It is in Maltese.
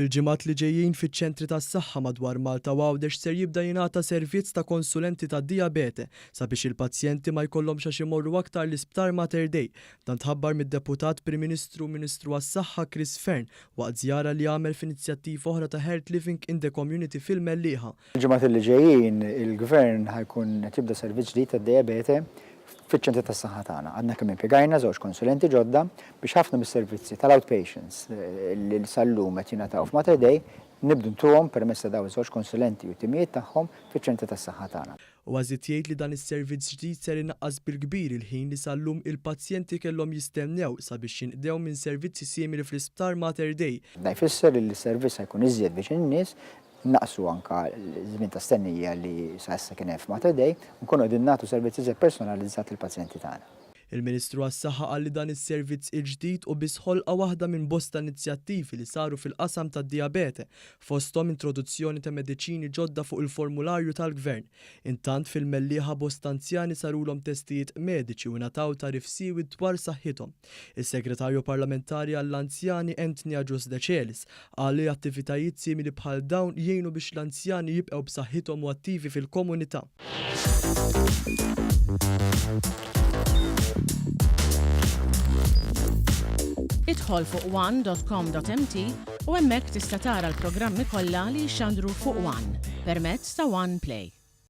Fil-ġimgħat li ġejjin fiċ-ċentri tas-saħħa madwar Malta u Għawdex ser jibda jingħata servizz ta' konsulenti tad-dijabete sabiex il-pazjenti ma jkollhomx għax imorru aktar l-Isptar Mater Dei. Dan tħabbar mid-Deputat Prim Ministru u Ministru għas-Saħħa Chris Fearne waqt żjara li għamel f'inizjattiva oħra ta' Health Living in the Community fil-Mellieħa. Il-ġimgħat li ġejjin il-Gvern ħa jkun qed jibda servizz ġdid tad-dijabete fiċ-ċentri tas-saħħa tagħna. Għadna kemm impjegajna żewġ konsulenti ġodda biex ħafna mis-servizzi tal-outpatients li sal-lum qed jingħataw f'Mater Dei nibdu ntuhom permezz ta' dawn iż-żewġ konsulenti u t-timijiet tagħhom fiċ-ċentri tas-saħħa tagħna. Huwa żied jgħid li dan is-servizz ġdid ser inaqqas bil-kbir il-ħin li sal-lum il-pazjenti kellhom jistennew sabiex jinqdew minn servizzi simili fl-Isptar Mater Dei. Dan jfisser li s-servizz ħa jkun iżjed viċin in-nies, Nnaqqsu anke ż-żmien ta' stennija li sa issa kien hemm f'Mater Dei u nkunu qegħdin nagħtu servizz iżjed personalizzat lill-pazjenti tagħna. Il-Ministru għas-Saħħa qal li dan is-servizz il-ġdid hu biss ħolqa waħda minn bosta inizjattivi li saru fil-qasam tad-dijabete, fosthom introduzzjoni ta' mediċini ġodda fuq il-formularju tal-Gvern. Intant fil-Mellieħa bosta anzjani sarulhom testijiet mediċi u ngħataw tagħrif siewi dwar saħħithom. Is-Segretarju Parlamentari għall-Anzjani Anthony Agius Decelis qal li attivitajiet simili bħal dawn jgħinu biex l-anzjani jibqgħu b'saħħithom u attivi fil-komunità. Idħol fuq one.com.mt u hemmhekk tista' tara l-programmi kollha li jixxandru fuq One permezz ta' One Play.